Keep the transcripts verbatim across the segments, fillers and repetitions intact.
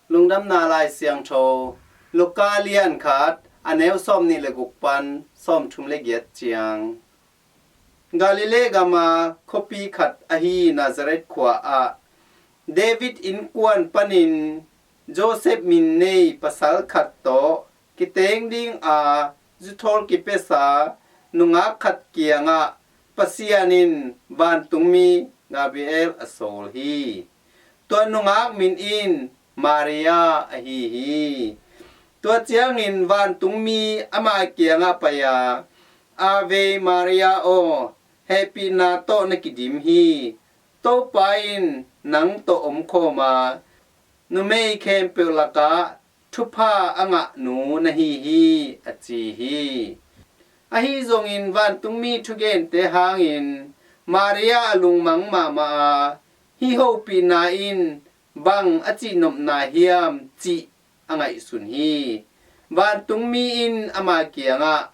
Lungdamna Lai Siangtho, Luka lian khat, a neu sawmnih le guk pan sawmthum le giat ciang. Galilee gama khuapi khat ahi Nazareth khua ah David innkuan panin Joseph min nei pasal khat tawh kiteng dinga zuthawl kipiasa nungak khat kiangah Pasian in vantungmi Gabriel a sawl hi. Tua nungak min in Maria ahi hi. Tua ciangin vantungmi ama kiangah pai-a, Ave Maria aw, hehpihna tawh na kidim hi. Topa in nang tawh omkhawm a, numei khempeuh lakah thupha a ngah nu na hi hi, a ci hi. Ahi zongin vantungmi thugente hangin Maria a lungmang mahmah a, hih hopihna in bang a cihnopna hiam cih a ngaihsun hi. Vantungmi in ama kiangah,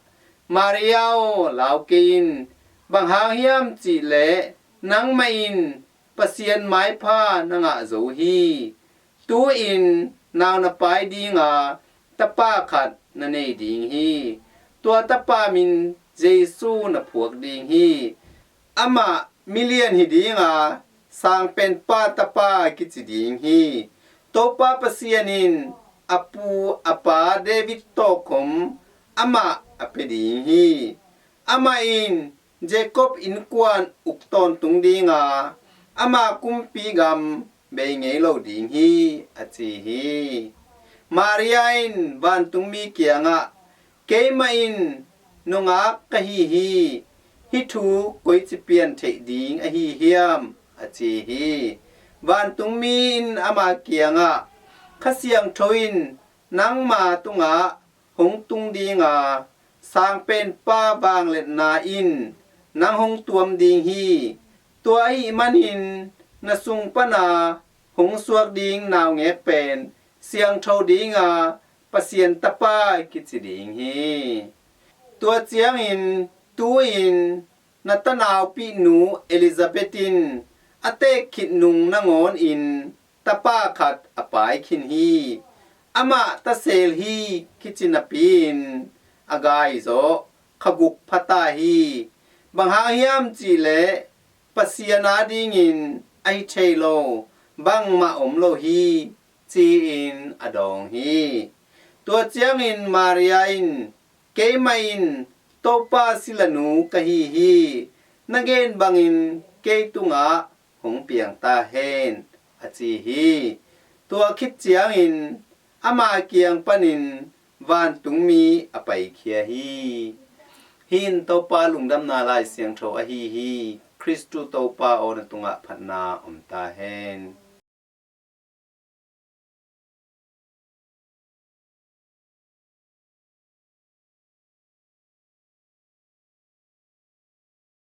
Maria aw, lau kei in, bang hang hiam cihleh nangmah in Pasian maipha na ngah zo hi. Tu-in nau na pai dinga tapa khat na nei ding hi. Tua tapa min Jesu na phuak ding hi. Amah milian hi dinga, Sangpenpa tapa kici ding hi. Topa Pasian in a pu a pa David tawh khom amah a pia ding hi. Amah in Jacob innkuan uk tawntung dinga, ama kumpi gam bei ngei lo ding hi, a ci hi. Maria in vantungmi kiangah, keimah in nungak ka hi hi. Hih thu koici pian theih ding ahi hiam, a ci hi. Vantungmi in ama kiangah, Kha Siangtho in nangma tungah hong tung dinga, Sangpenpa vangliatna in nang hong tuam ding hi. Tua ahih manin na sung pana hong suak ding naungek pen siangtho dinga, Pasian tapa kici ding hi. Tua ciangin tu-in na tanaupi nu Elizabeth in a teek khit nung nangawnin tapa khat a pai khin hi. Amah tasel hi kici napi-in a gai zawh kha guk pha ta hi. Bang hang hiam cihleh Pasian adingin a hi thei lo bangmah om lo hi, ci-in a dawng hi. Tua ciangin Maria in, keimah in Topa silanu ka hi hi. Na gen bangin kei tungah hong piang ta hen, a ci hi. Tua khit ciangin ama kiang panin vantungmi a paikhia hi. Hih in Topa lungdamna Lai Siangtho ahi hi. Khristu Topa aw, na tungah phatna om ta hen.